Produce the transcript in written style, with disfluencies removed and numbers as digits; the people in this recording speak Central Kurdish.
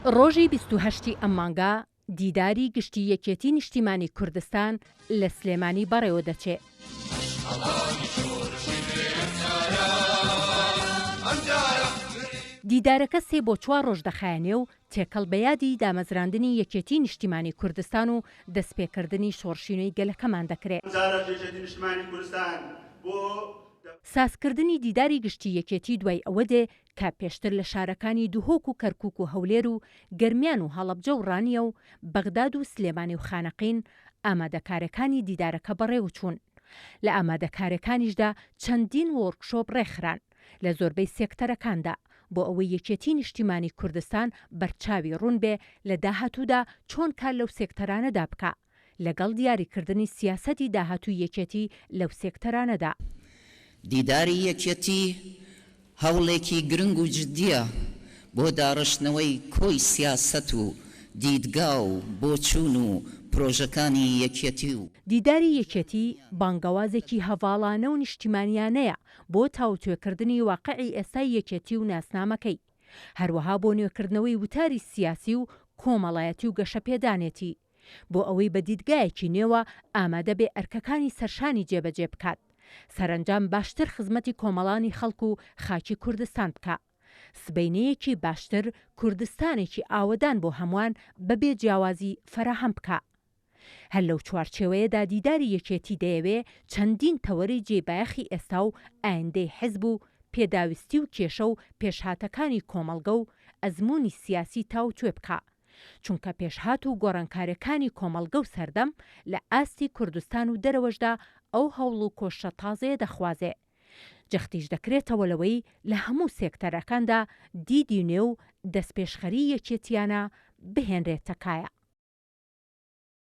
ڕۆژی 28 ی ئەم مانگە دیداری گشتی یەکێتی نیشتیمانی کوردستان لە سلێمانی بەڕێوە دەچێ. دیدارەکە سێ بۆ چوار ڕۆژ دەخایەنێ و تێکەڵ بە یادی دامەزراندنی یەکێتی نیشتیمانی کوردستان و دەستپێکردنی شۆڕشی نوێی گەلەکەمان دەکرێ. سازکردنی دیداری گشتی یەکێتی دوای ئەوە دێ کە پێشتر لە شارەکانی دهۆک و کەرکوک و هەولێر و گەرمیان و هەڵەبجە و ڕانیە و بەغداد و سلێمانی و خانەقین ئامادەکارەکانی دیدارەکە بەڕێوەچوون. لە ئامادەکارەکانیشدا چەندین وۆرکشۆپ ڕێکخران لە زۆربەی سێکتەرەکاندا بۆ ئەوەی یەکێتی نیشتیمانی کوردستان بەرچاوی ڕوون بێ لە داهاتوودا چۆن کار لەو سێکتەرانەدا بکا. لەگەڵ دیاریکردنی سیاسەتی داهاتووی یەکێتی لەو سێکتەرانەدا. دیداری یەکێتی هەوڵێکی گرنگ و جدییە بۆ داڕشتنەوەی کۆی سیاسەت و دیدگا و بۆچوون و پرۆژەکانی یەکێتی و. دیداری یەکێتی بانگەوازێکی هەڤاڵانە و نیشتیمانیانەیە بۆ تاوتوێکردنی واقعی ئێستای یەکێتی و ناسنامەکەی، هەروەها بۆ نوێکردنەوەی وتاری سیاسی و کۆمەڵایەتی و گەشەپێدانێتی. بۆ ئەوەی بە دیدگایەکی نوێوە ئامادە بێ ئەرکەکانی سەرشانی جێبەجێ بکات، سەرەنجام باشتر خزمەتی کۆمەڵانی خەڵک و خاکی کوردستان بکا. سبەینێیەکی باشتر، کوردستانێکی ئاوەدان بۆ هەموان بە بێ جیاوازی فەراهەم بکا. هەر لەو چوارچێوەیەدا دیداری یەکێتی دەیەوێ چەندین تەوەرەی جێی بایەخی ئێستا و ئایندەی حزب و پێداویستی و کێشە و پێشهاتەکانی کۆمەڵگە و ئەزموونی سیاسی تاوتوێ بکا. چونکە پێشهات و گۆڕانکارێکانی کۆمەڵگە و سەردەم لە ئاستی کوردستان و دەرەوەشدا ئەو هەوڵ و کۆششە تازەیە دەخوازێ. جەختیش دەکرێتەوە لەوەی لە هەموو سێکتەرەکاندا دیدی نوێ و دەستپێشخەریی یەکێتییانە بهێنرێتە کایە.